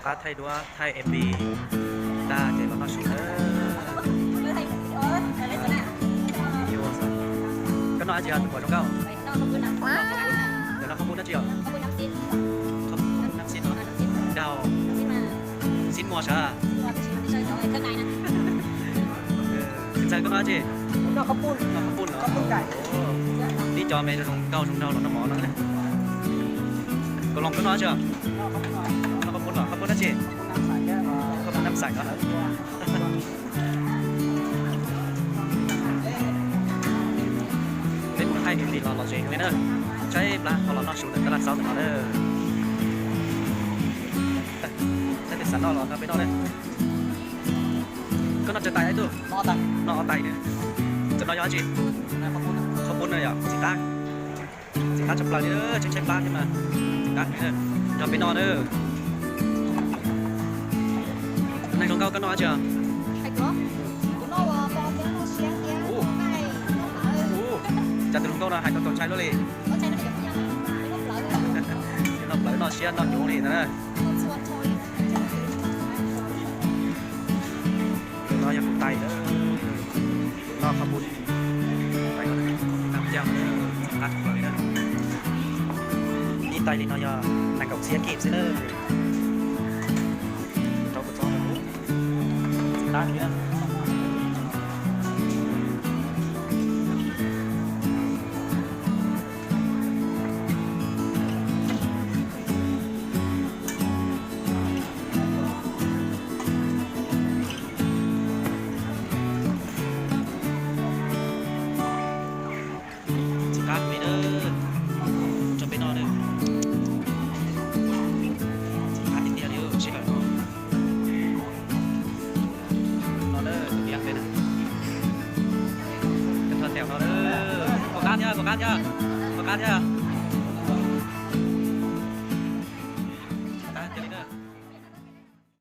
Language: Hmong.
Qab thaij duab thaij M V tag ces los noj su na. Koj noj dab tsi os tus muam zoo nkauj? Yog noj khaub npub dab tsi os? Nab xib no. Daug. Xib muag sav. Ntxawg koj noj dab tsi? Noj khaub npub los. Tib co me zoo nkauj zoo nraug los noj mov no. Kaus Loos koj noj dab tsi os? Noj khaub npub los, khaub npub dab tsi? Khaub npub Nab Xaim no. Peb mus thaij M V los los ze heev li na. Tshaib plab ho los noj su ntawm tab laj xaub ntawm no na. Saib tus xav noj los nrog peb noj na. Koj noj tsawg tais ib tug? Noj ob tais na. Cov no yog dab tsi? Khaub npub na yom, txiv qab. Txiv qab tshaj plaws li, tshaib tshaib plab thiab mas txiv qab heev na. Nrog peb noj na. Neeg zoo nkauj koj noj dab tsi os? Ub, cas tus hluas nkauj no hais tau txaus ntshai luaj li. Noj plawv noj siab noj nyuv li ntag na. No yog kuv tais, noj khaub npub, tais, qab tshaj plaws li na. Ib tais li no yog nees nkaum txhiab kim xwb na. Rau kuv txog qab li na. Txiv qab li na, tso peb noj na. Txiv qab tiag tiag li, sij hawm no. No na, tus piav peb na. Cov thoj tèo no na. Koj qab thiab, koj qab thiab. Koj qab thiab.